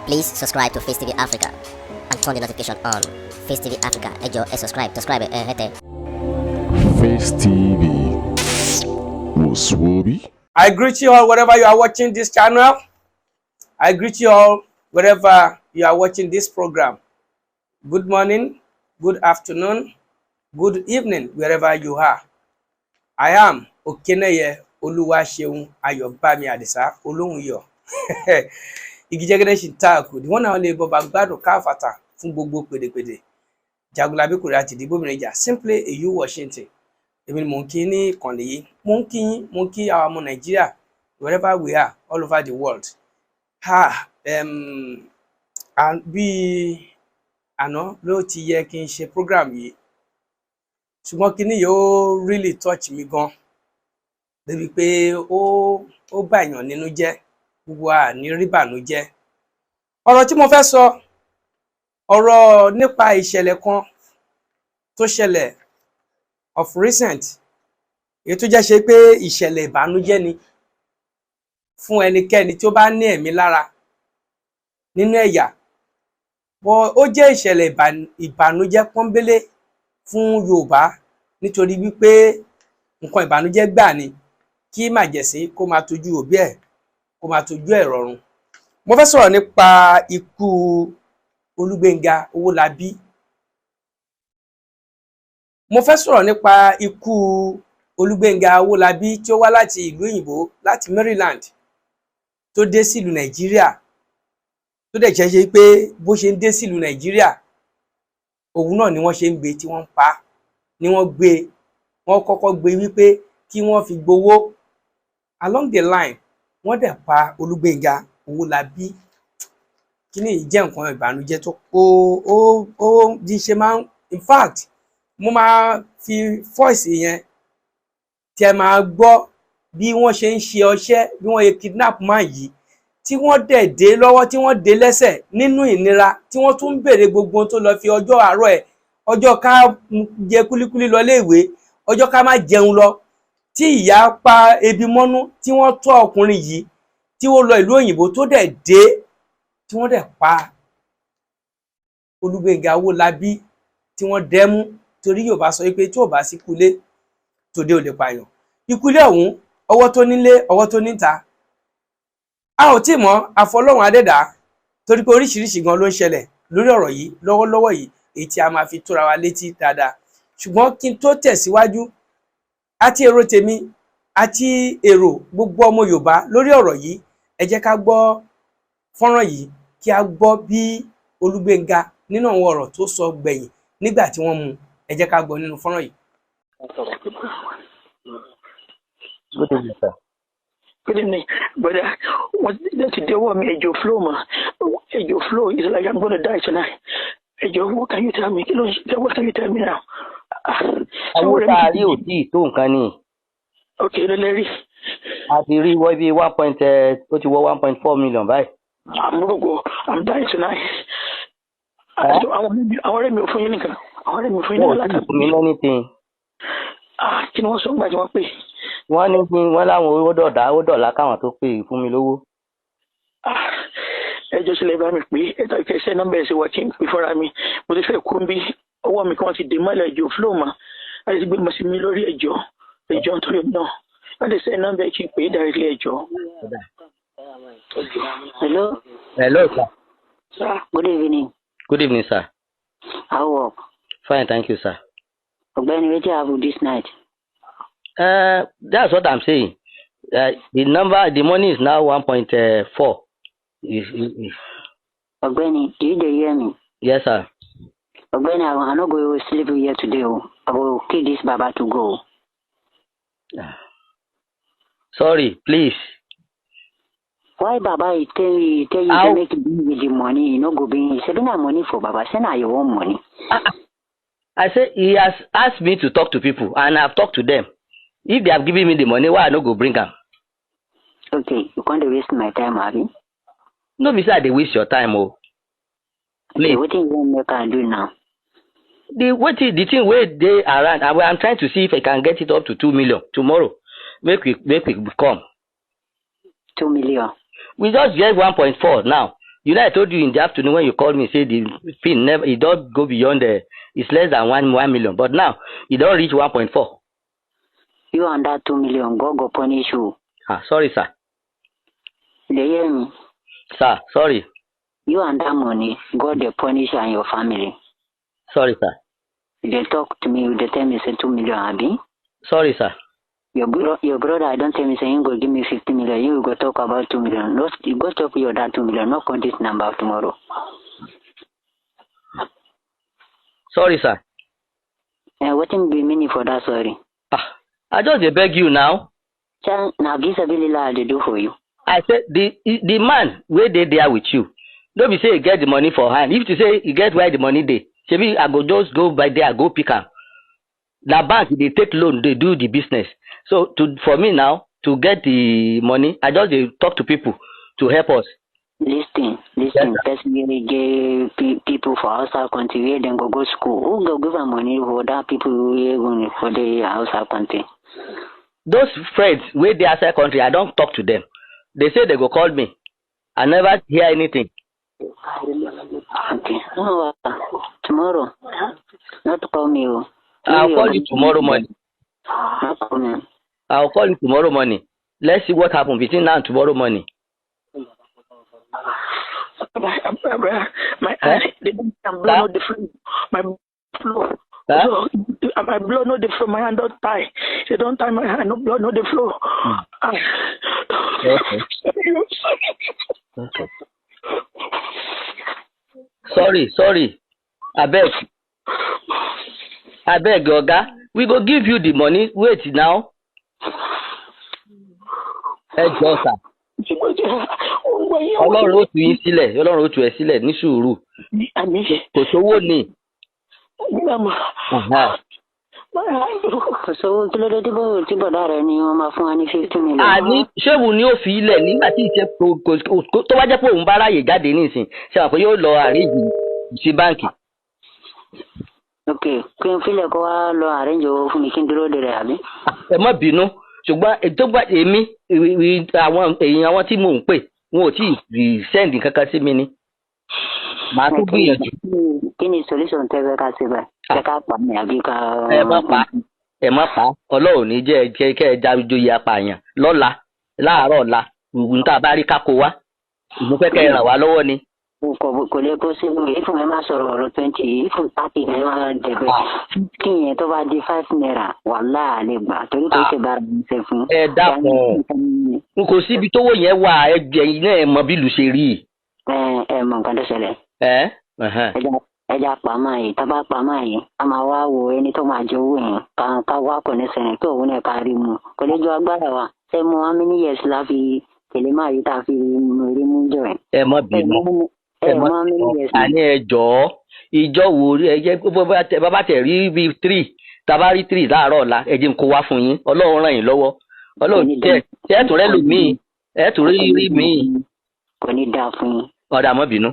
Please subscribe to Face TV Africa and turn the notification on. Face TV Africa, ẹ jọ̀ọ́, ẹ subscribe, subscribe ẹ hẹ́tẹ̀. Face TV wò sùwòbí. I greet you all wherever you are watching this channel. I greet you all wherever you are watching this program. Good morning, good afternoon, good evening, wherever you are. I am Okeneye Oluwaseun Ayọ̀bámi Àdìsá Olóhùnyọ̀. Igi jẹ́gẹ́dẹ́ ṣì ń ta àkù, the one and only Bọba gbádùn káfàtà fún gbogbo pèdèpèdè. Jagunlabi kò rí àtìdí gómìnà ìjà, simply EU Washington. Èmi ni mò ń kí ní ìkànnì yìí. Mò ń kí yín, mò ń kí àwọn ọmọ Nàìjíríà wherever we are all over the world. Ha, bí àná ló ti yẹ kí n ṣe program yìí, ṣùgbọ́n kíní yìí, ó really touch mi gan débi pé ó bà èèyàn nínú jẹ́. Gbogbo wa ní rí bànújẹ́. Ọ̀rọ̀ tí mo fẹ́ sọ, ọ̀rọ̀ nípa ìṣẹ̀lẹ̀ kan tó ṣẹlẹ̀ of recent, èyí tó jẹ́ ṣe pé ìṣẹ̀lẹ̀ ìbànújẹ́ ni fún ẹnikẹ́ni tí ó bá ní ẹ̀mí lára nínú ẹ̀yà bọ́. Ó jẹ́ ìṣẹ̀lẹ̀ ìbànújẹ́ pọ́nbélé fún Yorùbá, nítorí wípé nǹkan ìbànújẹ́ gbà ni kí màjẹ̀sín kó máa tójú òbí ẹ̀, kó máa tójú ẹ̀ rọrùn. Mo fẹ́ sọ̀rọ̀ nípa ikú Olúgbénga Owólabí. Mo fẹ́ sọ̀rọ̀ nípa ikú Olúgbénga Owólabí tí ó wá láti ìlú òyìnbó, láti Maryland, tó dé sílùú Nàìjíríà, tó dẹ̀ jẹ́ ṣe pé bó ṣe ń dé sílùú Nàìjíríà, òun náà ni wọ́n ṣe ń gbé tí wọ́n ń pa á ni. Wọ́n gbé, wọ́n kọ́kọ́ gbé wípé kí wọ́n fi gbowó. Along the line, wọ́n dẹ̀ pa Olúgbénga Owólabí. Kíní yìí jẹ́ nǹkan ìbànújẹ́ tó ó bí ṣe máa ń, in fact, mo máa fi voice yẹn tí ẹ máa gbọ́ bí wọ́n ṣe ń ṣe ọṣẹ́, bí wọ́n ṣe kidnap man yìí, tí wọ́n dẹ̀ dé lọ́wọ́, tí wọ́n dé lẹ́sẹ̀ nínú ìnira, tí wọ́n tún ń béèrè gbogbo ohun tó lọ fi ọjọ́ àárọ̀ ẹ̀, ọjọ́ ká jẹ kúlíkúlí lọ léèwé, ọjọ́ ká má jẹun lọ, tí ìyá pa ebi mọ́nú, tí wọ́n tọ́ ọkùnrin yìí, tí ó lọ ìlú òyìnbó, tó dẹ̀ dé, tí wọ́n dẹ̀ pa Olúgbénga Owólabí, tí wọ́n dẹ́mú. Torí Yorùbá sọ wípé tí ò bá sí kulé, tòde ò lè pààyàn. Ìkúlé ọ̀hún, ọwọ́ tó nílé, ọwọ́ tó níta, a ò tí mọ̀, àfọlọ́run adẹ́dàá, torí pé oríṣiríṣi gan ló ń ṣẹlẹ̀ lórí ọ̀rọ̀ yìí lọ́wọ́lọ́wọ́ yìí, èyí tí a máa fi tóra wa létí dáadáa. Ṣùgbọ́n kí n tó tẹ̀síwájú, àti èrò tèmi àti èrò gbogbo ọmọ Yorùbá lórí ọ̀rọ̀ yìí, ẹ jẹ́ ká gbọ́ fọ́nrán yìí, kí a gbọ́ bí Olúgbénga nínú àwọn ọ̀rọ̀ tó sọ gbẹ̀yìn nígbà tí wọ́n mú. Ẹ jẹ́ ká gbọ́ nínú fọ́nrán yìí. Good evening, sir. Good evening, brother. What that the one me Ejo flow ma. Ejo flow is like I'm gonna die tonight. Ejo, what can you tell me? What can you tell me now? Ah, Owó tá a rí ò tí ì tó nǹkan ni. Okay, Larry. A ti rí wọ́ bí one point ó ti wọ 1.4 million báyìí. I'm gonna go. I'm dying tonight. Eh? Àwọn ọ̀rẹ́ mi ò fún yín nìkan. Àwọn ọ̀rẹ́ mi ò fún yín Wọ́n ò nìkan tí ì látà. fún mi ní anything. Ah, kí ni wọ́n sọ nígbà tí wọ́n pè? Wọ́n ní kí wọ́n láwọn owó dọ̀dá, ó dọ̀là káwọn tó pè fún mi lówó. Ah, ẹjọ́ sílẹ̀ bá mi pè é. Ẹ̀ta ìkẹsẹ̀ nọ́mbà ẹ̀ sí wa kí n pè fúnra mi. Mo ti fẹ́ kú bí ọwọ́ mi kan ti dè mọ́lẹ̀, ẹjọ́ flow ma. A ti gbé mọ́ sí mi lórí ẹjọ́. Ẹjọ́ nítorí náà. Wọ́n lè sẹ́ nọ́mbà ẹ̀ kí n pè é directly, ẹjọ́. Hello, Hello, sir. Sir. Good evening. Good evening, sir. How work? Fine, thank you, sir. Ọ̀gbẹ́ni, wetin happen this night? That's what I'm saying. The number, the money is now 1.4. Ọ̀gbẹ́ni, do you dey hear me? Yes, sir. Ọ̀gbẹ́ni, I no go sleep here today o. I go kill this baba to go. Sorry, please. Why baba he tell you How- say make you bring with the money, he no go bring. Say na money for baba, say na your own money. I say he has asked me to talk to people, and I've talked to them. If they have given me the money, why I no go bring am? Okay, you come dey waste my time, abi? No be say I dey waste your time, oh. Okay, Please. Wetin you wan make I do now? The wetin the thing wey dey around, I'm trying to see if I can get it up to 2 million tomorrow. Make we come. 2 million. We just get 1.4 now. You know, I told you in the afternoon when you called me, say the thing never, it don't go beyond the, it's less than 1 million. But now, it don reach 1.4. You and that 2 million, God go punish you. Ah, sorry, sir. You dey hear me? Sir, sorry. You and that money, God dey punish you and your family. Sorry, sir. You dey talk to me, you dey tell me say 2 million, abi? Sorry, sir. Your brother, I don tell me say him go give me 50 million. You go talk about 2 million. No, you go talk your that 2 million. No call this number tomorrow. Sorry, sir. Eh, wetin be meaning for that sorry? Ah, I just dey beg you now. Sha na visabilillah I dey do for you. I say the man wey dey there with you, no be say he get the money for hand. If to say he get where the money dey, shebi I go just go by there go pick am. Na bank dey take loan dey do the business. So to for me now to get the money, I just dey talk to people to help us. Listen, Yes, listen. sir. Person wey get people for outside country where dem go go school. Who go give am money for that people wey go for the outside country? Those friends wey dey outside country, I don talk to them. They say they go call me. I never hear anything. Okay. No, tomorrow. Not call me. Oh. I'll Maybe call you tomorrow morning. Not call me. I'll call you tomorrow morning. Let's see what happen between now and tomorrow morning. My Eh? eye, the blood no dey flow. My flow. Huh? So, my blood no dey flow. My hand don tie. They don tie my hand. No blood no dey flow. Ah. Okay. Sorry. Okay. Sorry, sorry. Abeg. Abeg, oga. We go give you the money. Wait now. Ẹ jọ̀ọ́ sà. Ọlọ́run ó tú yín sílẹ̀. Ọlọ́run ó tú ẹ sílẹ̀ ní sùúrù. Àmín. Kò sówó ni. Aha. Kò sówó, kí ló dé tí bọ̀dá rẹ̀ ni wọ́n máa fún wa ní 50 million? Àní ṣéwù ni ó fi ilẹ̀ nígbà tí ìṣe kò tó wá jẹ́ pé òun bá ráàyè jáde nísìn, ṣe wà pé yóò lọ àríjì sí báǹkì. Ok, kí n filẹ̀ kó wá lọ arrange owó fún mi, kí n dúró de rẹ̀, àbí? Ẹ má bínú, ṣùgbọ́n tó bá èmi àwọn èèyàn, àwọn tí mò ń pè, wọn ò tí ì send kankan sí mi ni. Màá tún gbìyànjú. Kí ni solution tẹ́ fẹ́ ká ṣe báyìí? Ṣé ká pa mí àbí ká? Ẹ má pa, ẹ má pa. Ọlọ́run ní jẹ́ jẹ́ kẹ́ ẹ jájoyè apààyàn lọ́la. Láàárọ̀ ọ̀la, ògùn tá a bá rí kákó wá, mo fẹ́ kẹ́ ẹ ràn wá lọ́wọ́ ni. Kò lè kó sínú ìfún. Ẹ má sọ̀rọ̀ ọ̀rọ̀ 20, ìfún 30 ẹ má dẹ̀bẹ̀. 50 yẹn tó bá di 5 naira, wàhálà lè gbà torí kò ṣe bára mi ṣe fún. Ẹ dákun, n kò síbi tówó yẹn wà. Ẹ jẹ ẹ̀yin náà, ẹ mọ bí ìlú ṣe rí. Ẹ ẹ mọ nǹkan tó ṣẹlẹ̀. Ẹ ẹhẹn. Ẹja pamọ́ yìí, tá bá pamọ́ yìí, a máa wá wo ẹni tó máa jẹ owó yẹn, ká wá kò ní sẹ́yìn kí òun náà ká rí mu. Kò lè jọ agbára wa ṣé mo how many years la fi tẹ̀lé máa yí tá a fi rí mú jọ ẹ̀. Ẹ má bínú. Ẹ Ẹ má mọ how many years. Àní ẹ jọ̀ọ́, ìjọ wo rí ẹ jẹ́ bó bá tẹ̀ rí bíi three, tá a bá rí three láàárọ̀ ọ̀la, ẹ jẹ́ n kó wá fún yín. Ọlọ́run ràn yín lọ́wọ́. Ọlọ́run tẹ ẹ tún rẹ́ lòmíì, ẹ tún rí rí míì. Kò ní dáa fún yín. Ọ̀dà, má bínú.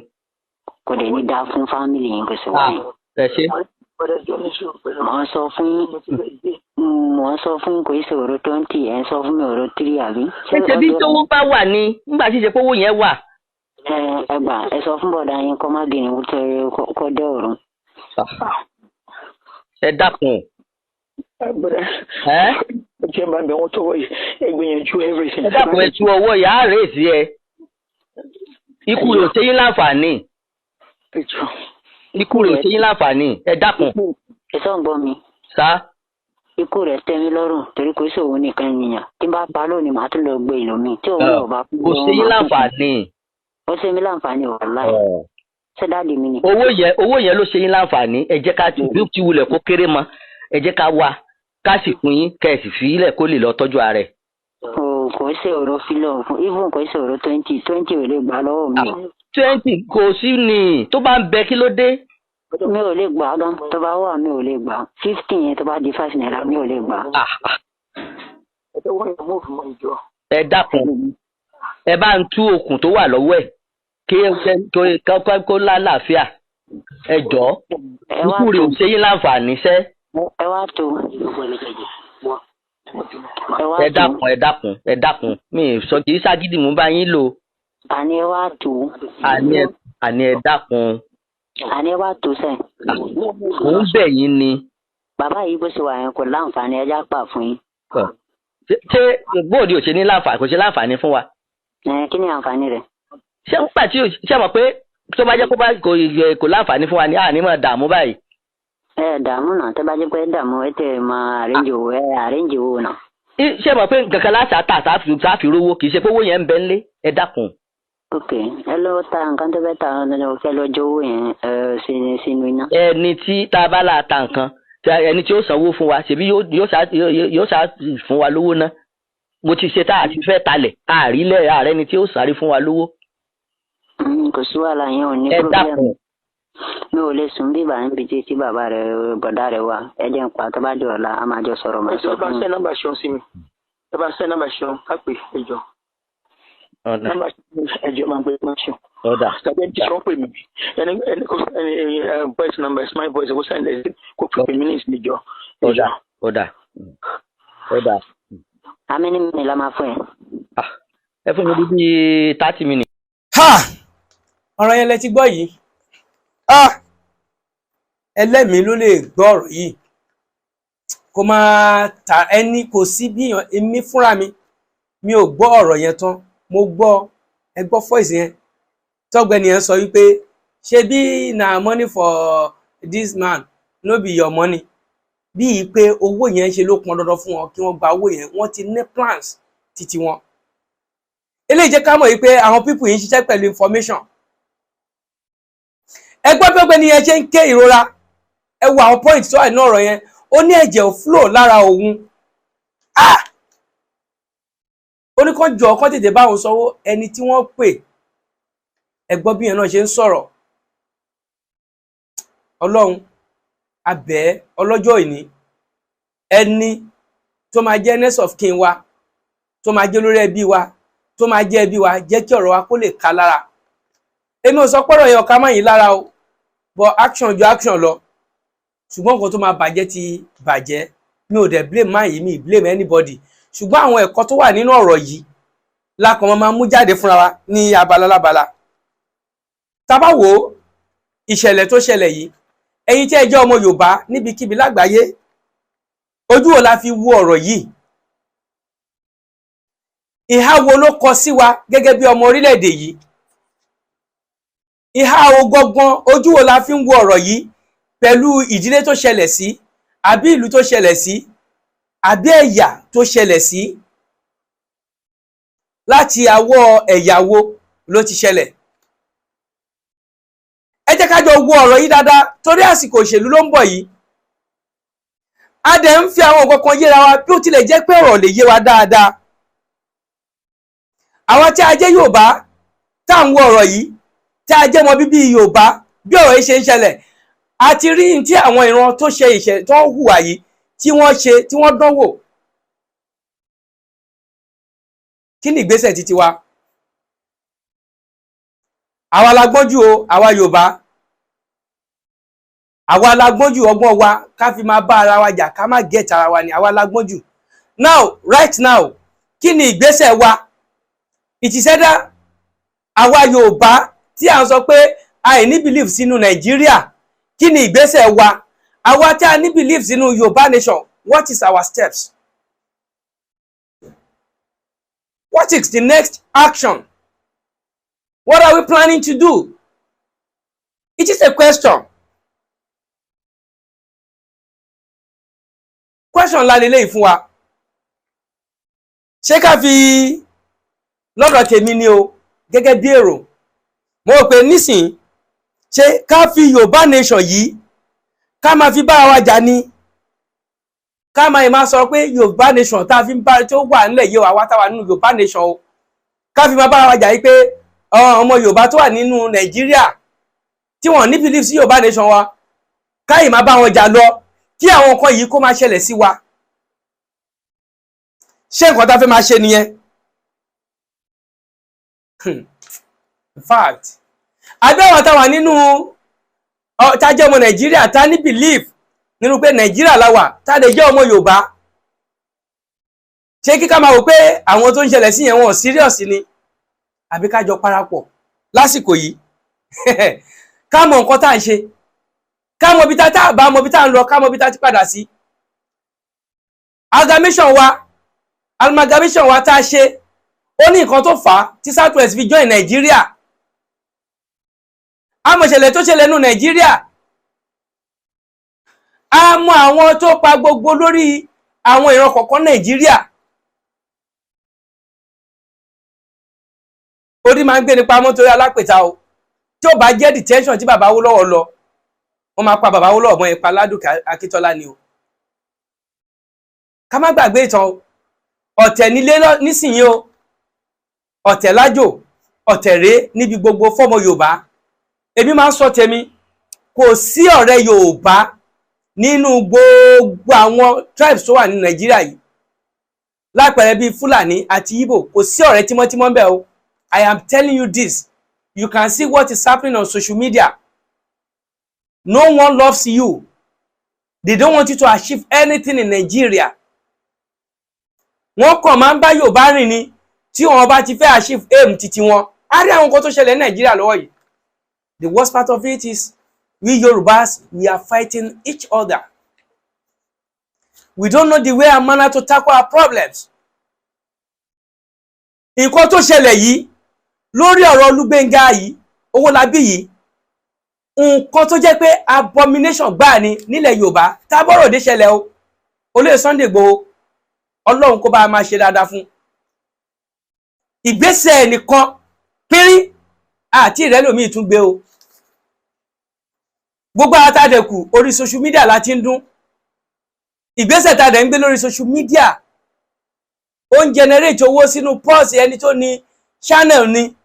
Kò dẹ̀ ní dáa fún family yín, kò sì wáyé. Ẹ ṣé. Mò ń sọ fún yín, mò ń sọ fún yín, kò í ṣe ọ̀rọ̀ 20, ẹ̀ ń sọ fún mi ọ̀rọ̀ three, àbí? Ṣé bí tówó bá wà ní nígbà tí ìṣe pé owó yẹn wà. Ẹ ẹ gbà, ẹ sọ fún bọ̀dá yín kó má bínú kó dé ọ̀run. Ẹ dákun. Ẹ jẹ́ bá bẹ̀ wọ́n tọwọ́ yìí, ẹ gbìyànjú everything. Ẹ dákun, ẹ tú ọwọ́ yà á rèé sí ẹ. Ikú rẹ̀ ò ṣe yín láǹfààní. Ẹ jọ̀ọ́. Ikú rẹ̀ ò ṣe yín láǹfààní, ẹ dákun. Ẹ sọ ń gbọ́ mi. Sá. Ikú rẹ̀ tẹ́ mi lọ́rùn torí kò sí òun nìkan nìyàn. Tí n bá pa lónìí, màá tún lọ gbé ìlú mi tí òun náà bá kú. Kò ṣe yín láǹfààní. Ó ṣe mí láǹfààní, wàláì. Ṣé daddy mi ni? Owó yẹn ló ṣe yín láǹfààní. Ẹ jẹ́ ká bí ó ti wulẹ̀ kó kéré mọ́, ẹ jẹ́ ká wá ká sì fún yín, kẹ́ ẹ sì fi ilẹ̀ kó lè lọ tọ́jú ara ẹ̀. Kò sí ọ̀rọ̀ fílọ̀ fún, even kò sí ọ̀rọ̀ 20, 20 ò lè gbà lọ́wọ́ mi. 20 kò sí ní, tó bá ń bẹ, kí ló dé? Mi ò lè gbà gan. Tó bá wà, mi ò lè gbà. 50 yẹn tó bá di 5 naira, mi ò lè gbà. Ẹ dákun, ẹ bá ń tú okùn tó wà lọ́wọ́ ẹ̀ kí kó lálàáfíà, ẹ jọ̀ọ́. Ikú rẹ̀ ò ṣe yín láǹfààní sẹ́. Ẹ wá tó. Ẹ dákun, ẹ dákun, ẹ dákun. Mi ì sọ, kì í ṣàgídí mú bá yín lò. Àní ẹ wá tó. Àní ẹ dákun. Àní ẹ wá tó sẹ́. Mò ń bẹ̀ yín ni. Bàbá yìí bó ṣe wà yẹn kò láǹfààní, ẹja pa fún yín. Ṣé bóòdì ò ṣe ní láǹfààní, kò ṣe láǹfààní fún wa? Ẹ kí ni àǹfààní rẹ̀? Ṣé nígbà tí ṣé mọ̀ pé tó bá jẹ́ kó bá kò láǹfààní fún wa ni àní máa dààmú báyìí. Ẹ dààmú náà, tẹ́ bá jẹ́ pé ẹ dààmú, ẹ tẹ̀ máa àrẹ́njì owó, ẹ àrẹ́njì owó náà. Ṣé mọ̀ pé kankan láṣà tà sáfì rówó, kì í ṣe pé owó yẹn ń bẹ ńlé, ẹ dákun. Ok, ẹ lọ ta nǹkan tó fẹ́ ta ọ, kẹ lọ jẹ owó yẹn sínú iná. Ẹni tí tá a bá là ta nǹkan, ẹni tí ó sanwó fún wa, ṣèbí yóò ṣá fún wa lówó ná. Mo ti ṣe tá a ti fẹ́ talẹ̀, àrílẹ̀ ààrẹ ni tí ó sáré fún wa lówó. Kò sí wàhálà, yẹn ò ní Ẹ problem. dákun. Mi ò lè sùn bíbà níbi tí bàbá rẹ, bọ̀dá rẹ wà. Ẹ jẹ́ n pa, tó bá di ọ̀la, a máa jọ sọ̀rọ̀, máa Ẹ sọ jọ̀ọ́, ẹ bá fún send nọ́mbà Ṣeun sí mi. Ẹ bá send nọ́mbà Ṣeun ká pè, ẹ jọ̀ọ́. Ọ̀nà. Nọ́mbà Ṣeun, ẹ jọ̀ọ́, máa ń pè é Ṣeun. Ọ̀dà. Tàbí ẹni tí Ṣeun pè mí. Ẹni kò ẹni ẹ voice number is my voice, kó send ẹ, kó pè mí ní ìsìn ìjọ. Ẹ Ọ̀dà. jọ̀ọ́. Ọ̀dà, ọ̀dà. How many minutes la máa fún ẹ? Ah, ẹ fún mi ní bíi 30 minutes. Ha, ọ̀rọ̀ yẹn lẹ ti gbọ́ yìí. Ah, ẹlẹ́mìí ló lè gbọ́ ọ̀rọ̀ yìí kó máa ta ẹni. Kò sí bí èèyàn, èmi fúnra mi, mi ò gbọ́ ọ̀rọ̀ yẹn tán. Mo gbọ́, ẹ gbọ́ voice yẹn tọ́gbẹ́ni yẹn sọ wípé ṣé bí na money for this man, no be your money, bíi pé owó yẹn ṣe ló pọn dandan fún wọn kí wọ́n gba owó yẹn. Wọ́n ti ní plans títí wọn. Eléyìí jẹ́ ká mọ̀ wípé àwọn people yìí ń ṣiṣẹ́ pẹ̀lú information. Ẹ gbọ́ bí ọ̀gbẹ́ni yẹn ṣe ń ké ìrora. Ẹ wo àwọn point tó wà nínú ọ̀rọ̀ yẹn. Ó ní ẹ̀jẹ̀ ò flow lára òun. Ah, ó ní kán jọ, kán tètè bá òun sanwó. Ẹni tí wọ́n pè, ẹ gbọ́ bí yẹn náà ṣe ń sọ̀rọ̀. Ọlọ́run abẹ́ ọlọ́jọ́ ìní, ẹni tó máa jẹ́ next of kin wa, tó máa jẹ́ lórí ẹbí wa, tó máa jẹ́ ẹbí wa, jẹ́ kí ọ̀rọ̀ wa kó lè ká lára. Èmi ò sọ pọ́rọ̀ yẹn ọ̀ka máyín lára o, but action ju action lọ. Ṣùgbọ́n nǹkan tó máa bàjẹ́ ti bàjẹ́. Mi ò dẹ̀ blame máa yìí, mi ì blame anybody, ṣùgbọ́n àwọn ẹ̀kọ́ tó wà nínú ọ̀rọ̀ yìí lákan máa mú jáde fúnra wa ní abala lábala. Tá bá wò ó, ìṣẹ̀lẹ̀ tó ṣẹlẹ̀ yìí, ẹ̀yin tí ẹ jẹ́ ọmọ Yorùbá níbikíbi lágbàáyé, ojú wo la fi wo ọ̀rọ̀ yìí? Ìhà wo ló kọ sí wa gẹ́gẹ́ bí ọmọ orílẹ̀-èdè yìí? Ìhà wo gangan, ojú wo la fi ń wo ọ̀rọ̀ yìí pẹ̀lú ìdílé tó ṣẹlẹ̀ sí, àbí ìlú tó ṣẹlẹ̀ sí, àbí ẹ̀yà tó ṣẹlẹ̀ sí? Láti àwọ̀ ẹ̀yà wo ló ti ṣẹlẹ̀? Ẹ jẹ́ ká jọ wo ọ̀rọ̀ yìí dáadáa, torí àsìkò òṣèlú ló ń bọ̀ yìí. A dẹ̀ ń fi àwọn nǹkan kan yéra wa, bí ó tilẹ̀ jẹ́ pé ọ̀rọ̀ lè yé wa dáadáa. Àwọn tí a jẹ́ Yorùbá tá à ń wo ọ̀rọ̀ yìí, tí a jẹ́ ọmọ bíbí Yorùbá, bí ọ̀rọ̀ yìí ṣe ń ṣẹlẹ̀, a ti rí ní tí àwọn ìran tó ṣe ìṣẹ̀ tó ń hùwà yìí tí wọ́n ṣe, tí wọ́n dánwò. Kí ni ìgbésẹ̀ títí wa? Àwa la gbọ́n jù o. Àwa Yorùbá, àwa la gbọ́n jù. Ọgbọ́n wa ká fi máa bá ara wa jà, ká má get ara wa ni. Àwa la gbọ́n jù now, right now. Kí ni ìgbésẹ̀ wa? Ìtìsẹ́dá àwa Yorùbá tí à ń sọ pé àìní belief sínú Nàìjíríà, kí ni ìgbésẹ̀ wa? Àwa tí a ní belief sínú Yorùbá nation, what is our steps? What is the next action? What are we planning to do? It is a question. Question ńlá leléyìí fún wa. Ṣé ká fi lọ́dọ̀ tèmi ni o, gẹ́gẹ́ bí èrò mo rò pé nísìn, ṣé ká fi Yorùbá nation yìí ká máa fi bára wa jà ni, ká máa máa sọ pé Yorùbá nation tá a fi ń bá tó wà nílẹ̀ yìí, àwa táwa nínú Yorùbá nation o, ká fi máa bára wa jà yìí pé ọmọ Yorùbá tó wà nínú Nàìjíríà tí wọ́n ní belief sí Yorùbá nation wa, káyì máa bá wọn jà lọ, kí àwọn nǹkan yìí kó máa ṣẹlẹ̀ sí wa? Ṣé nǹkan tá a fẹ́ máa ṣe nìyẹn? In fact, àbí àwọn táwa nínú tá jẹ́ ọmọ Nàìjíríà, tá ní belief nínú pé Nàìjíríà la wà, tá lè jẹ́ ọmọ Yorùbá, ṣé kíkà máa wò pé àwọn tó ń ṣẹlẹ̀ sí yẹn, wọn ò serious ni? Àbí ká jọ parapọ̀ lásìkò yìí, ká mọ nǹkan tá à ń ṣe, ká mọ ibi tá a bá mọ ibi tá à ń lọ, ká mọ ibi tá a ti padà sí. Amalgamation wa, amalgamation wa tá a ṣe, ó ní nǹkan tó fà á tí South West fi join Nàìjíríà. Àmọ̀ṣẹ̀lẹ̀ tó ṣẹlẹ̀ nù Nàìjíríà, a mọ àwọn tó pa gbogbo lórí àwọn ìran kọ̀ọ̀kan Nàìjíríà. Orí máa ń gbé ní pamọ́ torí alápèta o. Tí ó bá jẹ́ detention tí bàbá Awólọ́wọ̀ lọ, wọ́n máa pa bàbá Awólọ́wọ̀ mọ́ ipa Ládòkè Akíntọ́lá ni o. Ká má gbàgbé ìtàn o. Ọ̀tẹ̀ nílé nísìnyí o, ọ̀tẹ̀ lájò, ọ̀tẹ̀ rèé níbi gbogbo fọ́mọ Yorùbá. Èmi máa ń sọ tèmi, kò sí ọ̀rẹ́ Yorùbá nínú gbogbo àwọn tribes tó wà ní Nàìjíríà yìí. Lápẹẹrẹ bíi Fúlàní àti Ìgbò, kò sí ọ̀rẹ́ tímọ́tímọ́ ń bẹ o. I am telling you this. You can see what is happening on social media. No one loves you. They don't want you to achieve anything in Nigeria. Wọ́n kàn máa ń bá Yorùbá rìn ni tí wọ́n bá ti fẹ́ achieve aim titi wọn. A rí àwọn nǹkan tó ṣẹlẹ̀ ní Nàìjíríà lọ́wọ́ yìí. The worst part of it is we Yorubas, we are fighting each other. We don't know the way and manner to tackle our problems. Nǹkan tó ṣẹlẹ̀ yìí lórí ọ̀rọ̀ Olúgbénga yìí, Owólabí yìí, nǹkan tó jẹ́ pé abomination gbáà ni nílẹ̀ Yorùbá. Tábọ̀rọ̀dé ṣẹlẹ̀ o, olóyè Sunday Igboho, Ọlọ́run kó bá a máa ṣe dáadáa fún ìgbésẹ̀ nìkan pínrín àti ìrẹ́lòmíì tún gbé o. Gbogbo àtàdẹ̀kù orí social media láti ń dún. Ìgbésẹ̀ tá a dẹ̀ ń gbé lórí social media, ó ń generate owó sínú purse ẹni tó ní channel ni.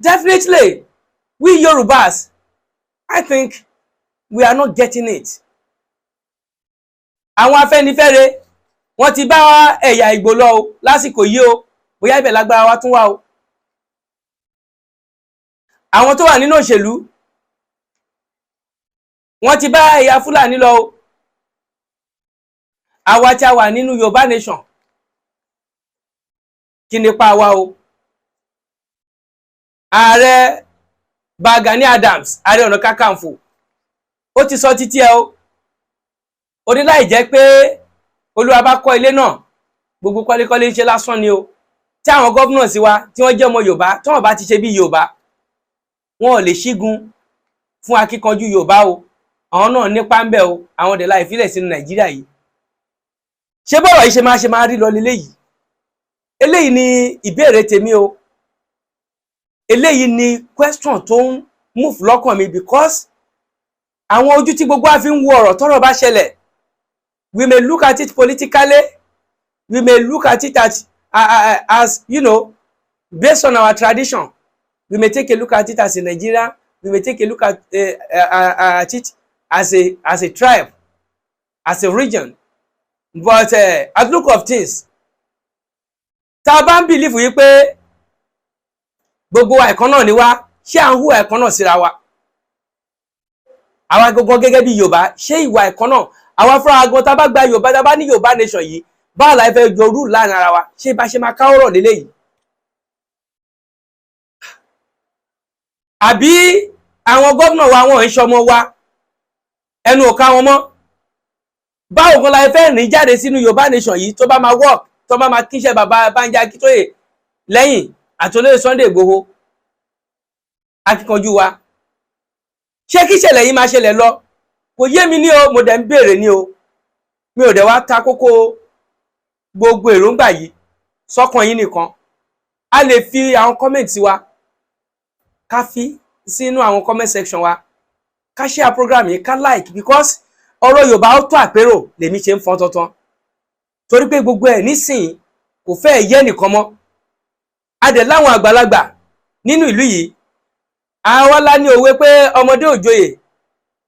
Definitely, we Yorubas, I think we are not getting it. Àwọn Afẹ́nifẹ́re, wọ́n ti bá ẹ̀yà Ìgbò lọ o lásìkò yìí o. Bóyá ibẹ̀ lágbára wa tún wá o. Àwọn tó wà nínú òṣèlú, wọ́n ti bá ẹ̀yà Fúlàní lọ o. Àwa tí a wà nínú Yorùbá nation, kí nípa wa o? Ààrẹ Ba Gani Adams, Ààrẹ Ọ̀nà Kakanfò, ó ti sọ títí ẹ o. Ó ní láì jẹ́ pé Olúwa bá kọ́ ilé náà, gbogbo kọ́lékọ́lé ń ṣe lásán ni o. Tí àwọn gómìnà sí wa tí wọ́n jẹ́ ọmọ Yorùbá, tí wọ́n bá ti ṣe bí Yorùbá, wọn ò lè ṣígun fún akíkanjú Yorùbá o. Àwọn náà nípa ń bẹ o. Àwọn dẹ̀ láì fílẹ̀ sínú Nàìjíríà yìí. Ṣé bọ́rọ̀ yìí ṣe máa rí lọ leléyìí? Eléyìí ni ìbéèrè tèmi o. Eléyìí ni question tó ń move lọ́kàn mi, because àwọn ojú tí gbogbo wa fi ń wo ọ̀rọ̀ tọ́rọ̀ bá ṣẹlẹ̀, we may look at it politically, we may look at it as based on our tradition, we may take a look at it as a Nigerian, we may take a look at it as a tribe, as a region, but at look of things, tá a bá ń believe yìí pé gbogbo wa ẹ̀kan náà ni wá, ṣé à ń hùwà ẹ̀kan náà síra wa? Àwa gbogbo gẹ́gẹ́ bí Yorùbá, ṣé ìwà ẹ̀kan náà àwa fúnra gan? Tá a bá gba Yorùbá, tá a bá ní Yorùbá nation yìí, báwo la fẹ́ jọ rú láàrin ara wa? Ṣé bá ṣe máa ká ọ̀rọ̀ lélẹ́yìí? Àbí àwọn gómìnà wa, wọn ń ṣọmọ wa, ẹnu ò ká wọn mọ́? Báwo gan la fẹ́ rìn jáde sínú Yorùbá nation yìí tó bá máa work, tó bá máa kíṣẹ́ bàbá Bánjí Akíntóyè lẹ́yìn àti olóyè Sunday Igboho, akíkanjú wa? Ṣé kí ìṣẹ̀lẹ̀ yìí máa ṣẹlẹ̀ lọ? Kò yé mi ní o. Mo dẹ̀ ń béèrè ní o. Mi ò dẹ̀ wá ta kókó gbogbo èròǹgbà yìí sọ́kàn yín nìkan. A lè fi àwọn comment wa, ká fi sínú àwọn comment section wa, ká share program yìí, ká like, because ọ̀rọ̀ Yorùbá ó tó àpérò lèmi ṣe ń fọ́n tọ́tán, torí pé gbogbo ẹ̀ nísìnyí kò fẹ́ yé nìkan mọ́. A dẹ̀ láwọn àgbàlagbà nínú ìlú yìí. Àwa la ní òwe pé ọmọdé òjòyè,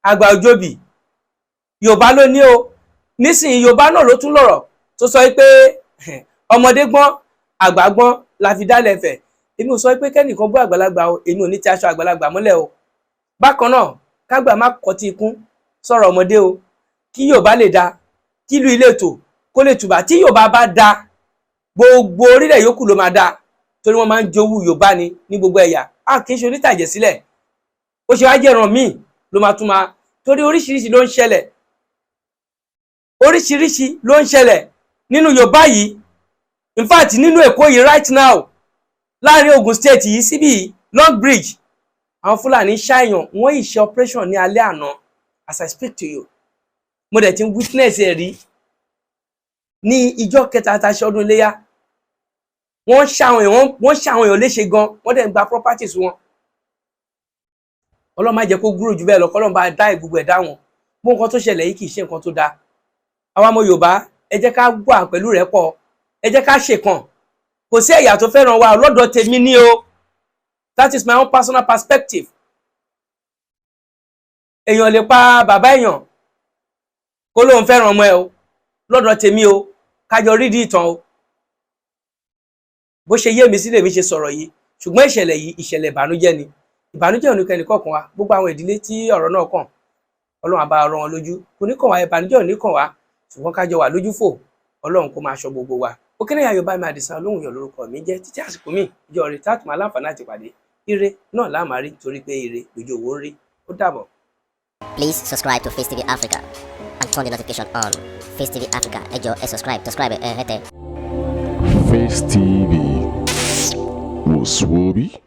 àgbà òjòbì. Yorùbá ló ní o. Nísìnyí, Yorùbá náà ló tún lọ̀rọ̀ tó sọ pé ọmọdé gbọ́n, àgbà gbọ́n la fi dálẹ̀ fẹ̀. Èmi ò sọ pé kẹ́nìkan bú àgbàlagbà o. Èmi ò ní ti aṣọ àgbàlagbà mọ́lẹ̀ o. Bákan náà, kágbà má kọtí ikún sọ̀rọ̀ ọmọdé o. Kí Yorùbá lè da, kí ìlú ilé ètò kó lè tùbà. Tí Yorùbá bá da Gbogbo orílẹ̀ yòókù ló máa dáa, torí wọ́n máa ń jowú Yorùbá ni ní gbogbo ẹ̀yà. A kì í ṣe onítàjẹ̀ sílẹ̀. Ó ṣe wá jẹ́ ìran míì ló máa tún máa, torí oríṣiríṣi ló ń ṣẹlẹ̀, oríṣiríṣi ló ń ṣẹlẹ̀ nínú Yorùbá yìí. In fact, nínú Èkó yìí right now, láàrin Ogun State yìí síbí yìí, Long Bridge, àwọn Fúlàní ṣàyàn, wọ́n yìí ṣe operation ní alẹ́ àná. As I speak to you, mo dẹ̀ ti ń witness ẹ̀ rí ní ìjọ kẹta tá a ṣe ọdún iléyà. Wọ́n ṣàwọn èèyàn léṣe gan, wọ́n dẹ̀ ń gba properties wọn. Ọlọ́run má jẹ́ kó gúrò jù bẹ́ẹ̀ lọ, kọ́lọ́run bá dá ìgbogbo ẹ̀ dá wọn. Bó nǹkan tó ṣẹlẹ̀ yìí kì í ṣe nǹkan tó dáa. Àwa ọmọ Yorùbá, ẹ jẹ́ ká wà pẹ̀lú rẹ̀ pọ̀, ẹ jẹ́ ká ṣèkàn. Kò sí ẹ̀yà tó fẹ́ràn wa lọ́dọ̀ tèmi ní o. That is my own personal perspective. Èèyàn lè pa bàbá èèyàn kó lóun fẹ́ràn ọmọ ẹ o. Lọ́dọ̀ tèmi o, kájọ rídìí ìtàn o. Bó ṣe yé mi sí lèmi ṣe sọ̀rọ̀ yìí. Ṣùgbọ́n ìṣẹ̀lẹ̀ yìí, ìṣẹ̀lẹ̀ ìbànújẹ́ ni. Ìbànújẹ́ ò ní kẹ́ni kọ̀ọ̀kan wa. Gbogbo àwọn ìdílé tí ọ̀rọ̀ náà kàn, Ọlọ́run á bá rọ̀ wọn lójú. Kò ní kàn wá, ìbànújẹ́ ò ní kàn wá, ṣùgbọ́n kájọ wà lójú fò. Ọlọ́run kó máa ṣọ́ gbogbo wa. Ó kéré ayọ̀ bá mi. Àdìsá olóhùn yọ̀ lórúkọ mi jẹ́. Títí àsìkò mi ìjọ rẹ̀ tá a tún máa láǹfààní àti pàdé, ire náà láà máa rí, torí pé ire lójú owó ń rí. Ó dàbọ̀. Please subscribe to Face TV Africa and turn the notification on. Face TV Africa, ẹ jọ̀ọ́, ẹ subscribe, subscribe ẹ hẹ́tẹ̀. Face TV was Swoby.